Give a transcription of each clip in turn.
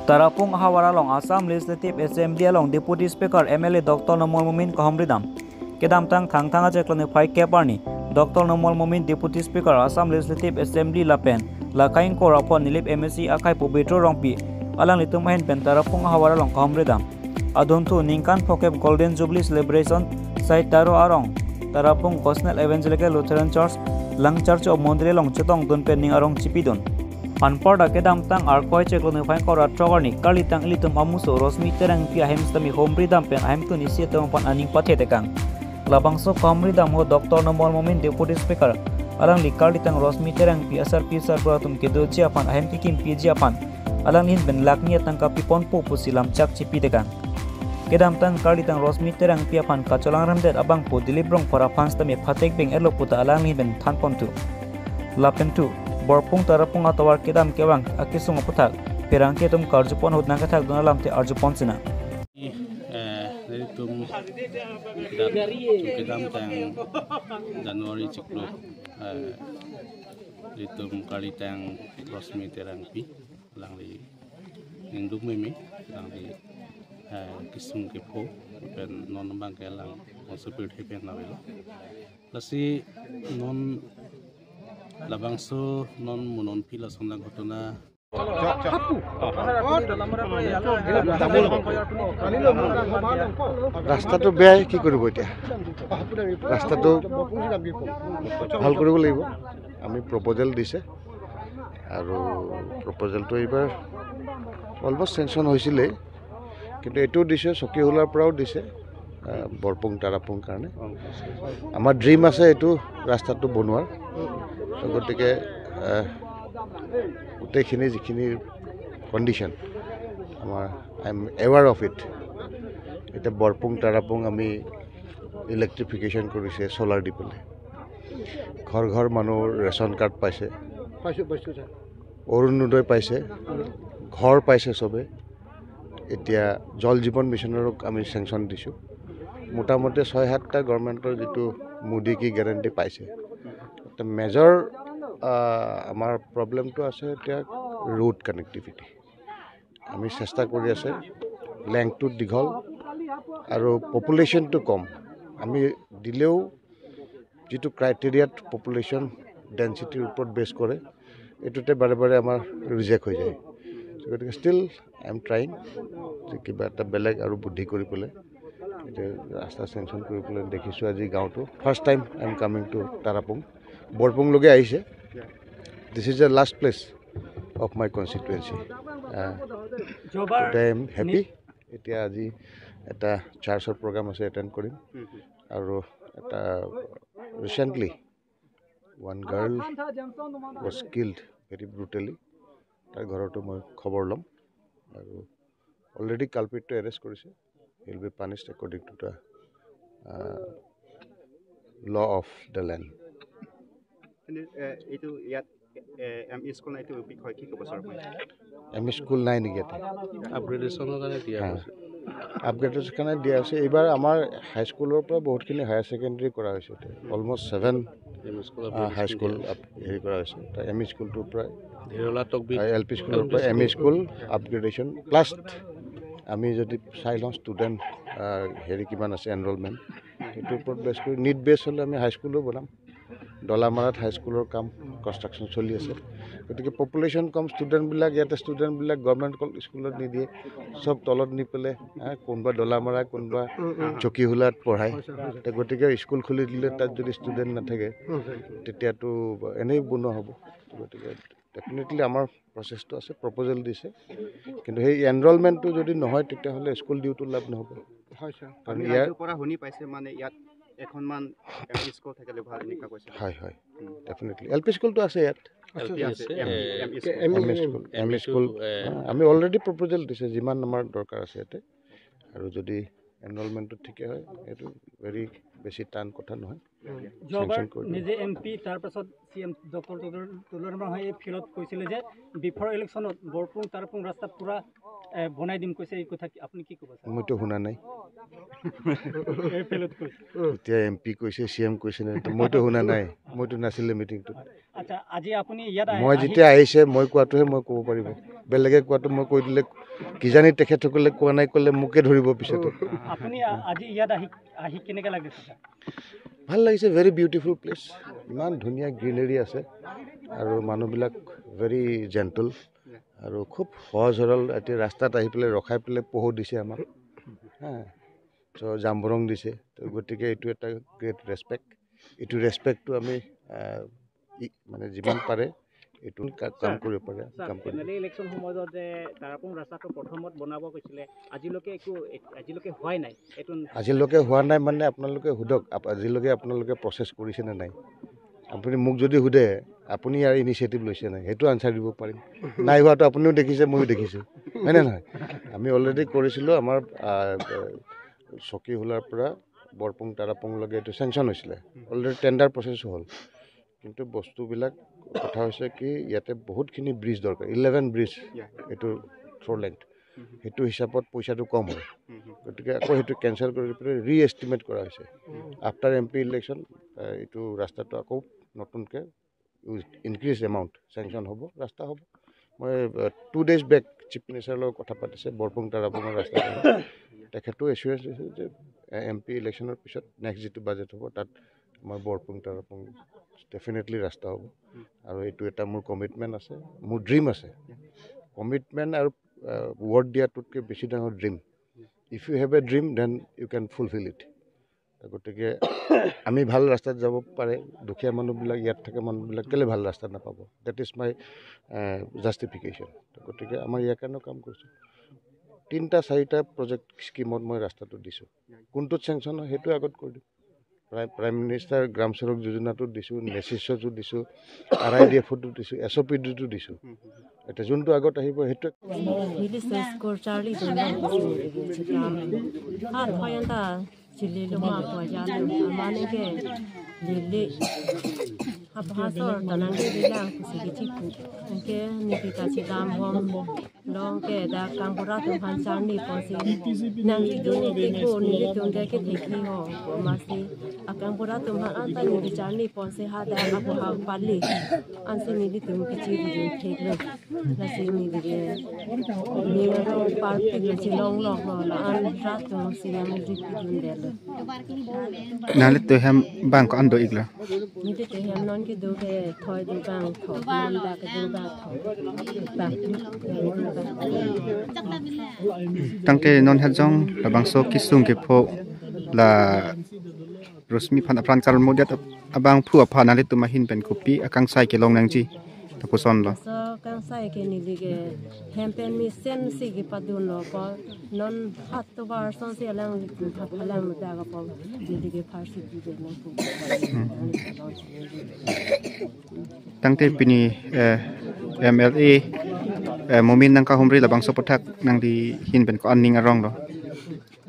Tarapung Hawaralong Assam Legislative Assembly along Deputy Speaker MLA Dr. Nomol Mumin Kahomridam. Kedam tang thang thanga chekloni phai keparni Dr. Nomol Mumin Deputy Speaker Assam Legislative Assembly lapen lakaing ko rapon nilip MSc akai pobitro rongpi alang litum hen pen Tarapung Hawaralong Kahomridam. Adontu ningkan phokep Golden Jubilee Celebration sai taro arong Tarapung Gospel Evangelical Lutheran Church lang Church of Mondire long chetong dun pen ning arong chipidon. Anparda kedam tang arkoi chekloni phain ko ratrogarni kalitang ilitum amuso rosmi terang pi ahemstami homridam pen ahemtu nisi tong pan aning pathe tekang. Labangso homridam ho Dr. Nomol Mumin Deputy Speaker alang li kalitang rosmi terang pi asar pi sar pratum kedo chiapan ahem kikim pi jiapan alang hin ben lakni tang ka pipon pu pusilam chak chipi tekang. Kedam tang kalitang rosmi terang pi apan kacholang ramdet abang pu dilip rong para fans tami phatek beng erlo puta alang hin ben thanpon tu. Lapen tu Borpung Tarapung atawar kedam kewang akisung aputhak perangke tum karjupon hudna kathak donalam te arjupon sina tum kedam tang January chiklo litum kalitang rosmi terang pi langli ningduk memi langli kisung ke pho pen non bang ke lang osupir hepen nawelo lasi non labangso non munon pila sonda ঘটনা ৰাস্তাটো বেয়াই কি কৰিব এতিয়া ৰাস্তাটো ভাল কৰিব লাগিব। আমি প্ৰপ'জেল দিছে আৰু প্ৰপ'জেলটো এইবাৰ অলমষ্ট চেংচন হৈছিলেই, কিন্তু এইটোও দিছে চকীহোলাৰ পৰাও দিছে বৰপুং তাৰাপুং কাৰণে। আমাৰ ড্ৰিম আছে এইটো ৰাস্তাটো বনোৱাৰ, গতিকে গোটেইখিনি যিখিনি কণ্ডিশ্যন আমাৰ I am aware of it. এতিয়া বৰপুং তাৰাপুং আমি ইলেক্ট্ৰিফিকেশ্যন কৰিছে চ'লাৰ দি পেলাই, ঘৰ ঘৰ মানুহ ৰেচন কাৰ্ড পাইছে, অৰুণোদয় পাইছে, ঘৰ পাইছে চবে। এতিয়া জল জীৱন মিছনৰো আমি চেংচন দিছোঁ। মোটামুটি 6-7টা গভৰ্ণমেণ্টৰ যিটো মোদী কি গেৰেণ্টি পাইছে। মেজৰ আমাৰ প্ৰব্লেমটো আছে এতিয়া ৰোড কানেক্টিভিটি। আমি চেষ্টা কৰি আছে, লেংথটো দীঘল আৰু পপুলেশ্যনটো কম। আমি দিলেও যিটো ক্ৰাইটেৰিয়াত পপুলেশ্যন ডেঞ্চিটিৰ ওপৰত বেছ কৰে, এইটোতে বাৰে বাৰে আমাৰ ৰিজেক্ট হৈ যায়। গতিকে ষ্টিল I am trying যে কিবা এটা বেলেগ আৰু বুদ্ধি কৰি পেলাই এতিয়া ৰাস্তা চেংচন কৰি পেলাই দেখিছোঁ আজি গাঁৱটো। First time I am coming to Tarapung, বৰপুংলৈকে আহিছে। This is the last place of my constituency. I am happy. এতিয়া আজি এটা চাৰ্চৰ প্ৰগ্ৰাম আছে, এটেণ্ড কৰিম। আৰু এটা recently one girl was killed very brutally, তাৰ ঘৰতো মই খবৰ ল'ম। আৰু অলৰেডি কালপিটটো এৰেষ্ট কৰিছে, will be punished according to the law of the land. M E school নাই নেকি ইয়াতে? আপগ্ৰেডেশ্যনৰ কাৰণে দিয়া হৈছে, আপগ্ৰেডেশ্যনৰ কাৰণে দিয়া হৈছে। এইবাৰ আমাৰ হাইস্কুলৰ পৰা বহুতখিনি হায়াৰ ছেকেণ্ডেৰী কৰা হৈছে, অলমষ্ট 7 হাইস্কুল হেৰি কৰা হৈছে। এম ই স্কুলটোৰ পৰা এল পি স্কুলৰ পৰা M E school upgradation plus আমি যদি চাই লওঁ ষ্টুডেণ্ট হেৰি কিমান আছে এনৰলমেণ্ট, সেইটোৰ ওপৰত বেছ কৰি নিট বেছ হ'লে আমি হাইস্কুলো বনাম। ডলামাৰাত হাইস্কুলৰ কাম কনষ্ট্ৰাকশ্যন চলি আছে। গতিকে পপুলেশ্যন কম, ষ্টুডেণ্টবিলাক ইয়াতে ষ্টুডেণ্টবিলাক গভৰ্ণমেণ্ট স্কুলত নিদিয়ে, চব তলত নি পেলাই কোনোবা ডলামাৰা কোনোবা চকীহোলাত পঢ়ায়। গতিকে স্কুল খুলি দিলে তাত যদি ষ্টুডেণ্ট নাথাকে তেতিয়াতো এনেই বনোৱা হ'ব। গতিকে ডেফিনেটলি আমাৰ প্ৰচেছটো আছে, প্ৰপ'জেল দিছে, কিন্তু সেই এনৰলমেণ্টটো যদি নহয় তেতিয়াহ'লে স্কুল দিওঁতো লাভ নহ'ব। কাৰণ ইয়াৰ পৰা শুনি পাইছে মানে ইয়াত এখনমান স্কুল থাকিলে ভাল এনেকুৱা কৈছে। হয় হয়, ডেফিনেটলি এল পি স্কুলটো আছে ইয়াত, এম ই স্কুল আমি অলৰেডি প্ৰপ'জেল দিছে যিমান আমাৰ দৰকাৰ আছে ইয়াতে। আৰু যদি এনৰলমেণ্টটো ঠিকে হয়, এইটো ভেৰি বেছি টান কথা নহয়। নিজে এম পি তাৰপাছত চি এম ডক্টৰ তুলন এই ফিল্ডত কৈছিলে যে বিফৰ ইলেকশ্যনত বৰপুং তাৰাপুং ৰাস্তা পূৰা বনাই দিম কৈছে, এই কথা আপুনি কি ক'ব? মইতো শুনা নাই। এতিয়া এম পি কৈছে, চি এম কৈছে, মইতো শুনা নাই, মইতো নাছিলে মিটিংটোত। আচ্ছা, আজি আপুনি ইয়াত মই যেতিয়া আহিছে মই কোৱাটোহে মই ক'ব পাৰিব, বেলেগে কোৱাটো মই কৈ দিলে কিজানি তেখেতসকলে কোৱা নাই ক'লে মোকে ধৰিব পিছতে। আপুনি আজি ইয়াত আহি কেনেকৈ লাগিছে? ভাল লাগিছে, ভেৰি বিউটিফুল প্লেচ, ইমান ধুনীয়া গ্ৰীনেৰী আছে আৰু মানুহবিলাক ভেৰি জেণ্টল আৰু খুব সহজ সৰল। এতিয়া ৰাস্তাত আহি পেলাই ৰখাই পেলাই পহু দিছে আমাক, হা, ত' জামবৰং দিছে। তো গতিকে এইটো এটা গ্ৰেট ৰেচপেক্ট, এইটো ৰেচপেক্টটো আমি মানে যিমান পাৰে এইটো কাম কৰিব পাৰে, কাম কৰিব। ইলেকশ্যন সময়ত যে তাৰাপুং ৰাস্তাটো প্ৰথমত বনাব কৈছিলে, আজিলৈকে একো আজিলৈকে হোৱাই নাই। এইটো আজিলৈকে হোৱা নাই মানে আপোনালোকে সোধক, আজিলৈকে আপোনালোকে প্ৰচেছ কৰিছেনে নাই? আপুনি মোক যদি সোধে আপুনি ইয়াৰ ইনিচিয়েটিভ লৈছে নাই, সেইটো আনচাৰ দিব পাৰিম। নাই হোৱাটো আপুনিও দেখিছে, ময়ো দেখিছোঁ, হয়নে নহয়? আমি অলৰেডি কৰিছিলোঁ, আমাৰ চকীহোলাৰ পৰা বৰপুং তাৰাপুংলৈকে এইটো চেংচন হৈছিলে, অলৰেডি টেণ্ডাৰ প্ৰচেছো হ'ল। কিন্তু বস্তুবিলাক কথা হৈছে কি, ইয়াতে বহুতখিনি ব্ৰিজ দৰকাৰ, 11 ব্ৰিজ এইটো ফ'ৰ লেংথ, সেইটো হিচাপত পইচাটো কম হয়, গতিকে আকৌ সেইটো কেঞ্চেল কৰি পেলাই ৰি এষ্টিমেট কৰা হৈছে। আফটাৰ এম পি ইলেকশ্যন এইটো ৰাস্তাটো আকৌ নতুনকৈ ইনক্ৰিজ এমাউণ্ট চেংচন হ'ব, ৰাস্তা হ'ব। মই 2 ডেইজ বেক চিফ মিনিষ্টাৰৰ লগত কথা পাতিছে বৰপুং তাৰাপুঙৰ ৰাস্তা, তেখেতো এচুৰেঞ্চ দিছে যে এম পি ইলেকশ্যনৰ পিছত নেক্সট যিটো বাজেট হ'ব তাত আমাৰ বৰপুং তাৰাপুং ডেফিনেটলি ৰাস্তা হ'ব। আৰু এইটো এটা মোৰ কমিটমেণ্ট আছে, মোৰ ড্ৰিম আছে। কমিটমেণ্ট আৰু ৱৰ্ড দিয়াটোতকৈ বেছি ডাঙৰ dream. If you have a dream then you can fulfil it. গতিকে আমি ভাল ৰাস্তাত যাব পাৰে, দুখীয়া মানুহবিলাক ইয়াত থকা মানুহবিলাক কেলৈ ভাল ৰাস্তাত নাপাব? That is my justification. গতিকে আমাৰ ইয়াৰ কাৰণেও কাম কৰিছোঁ। 3-4টা প্ৰজেক্ট স্কীমত মই ৰাস্তাটো দিছোঁ, কোনটোত চেংচন হয় সেইটো আগত কৰি দিম। প্ৰাইম মিনিষ্টাৰ গ্ৰাম সড়ক যোজনাটো দিছোঁ, নেচিছতো দিছোঁ, আৰ I D এফতো দিছোঁ, এছ অ' পি ডিটো দিছোঁ। এতিয়া যোনটো আগত আহিব সেইটোৱে। Nali to hem bang ko ando igla. Nili to hem non ki do ke thoi do bang tho non da ke do ba tho ba. Tangte non hat jong la bang so kisung ke pho la Rosmi phan apran kar modiat abang phu apha nali to mahin pen kopi akang sai ke long nang ji tapuson lo. So kang sai ke nili ke hem pen mi sen si ki padun lo ko non hat to bar son se lang pha lang da ga po nili ke phar si di de nang pu. Tangte pini MLA momin nang ka humri labang so pathak nang di hin pen ko aning arong lo.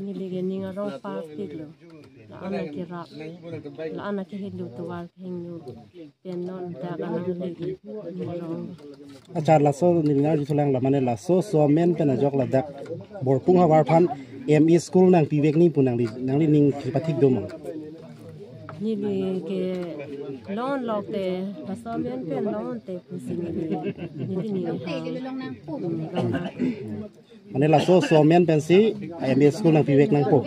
Nili ke ning arong pa pik lo. La ana ke ra la ana ke hindu to war hindu pen non da ga nang li ni. Acha laso nilna juthulang la mane laso so men pen ajok la dak borpung ha war phan M E school nang pibek ni punang li nang li ning pathik do ma. Ni li ke lon lok te laso men pen lon te pusi ni ni ni mane laso so men pen si M E school nang pibek nang po.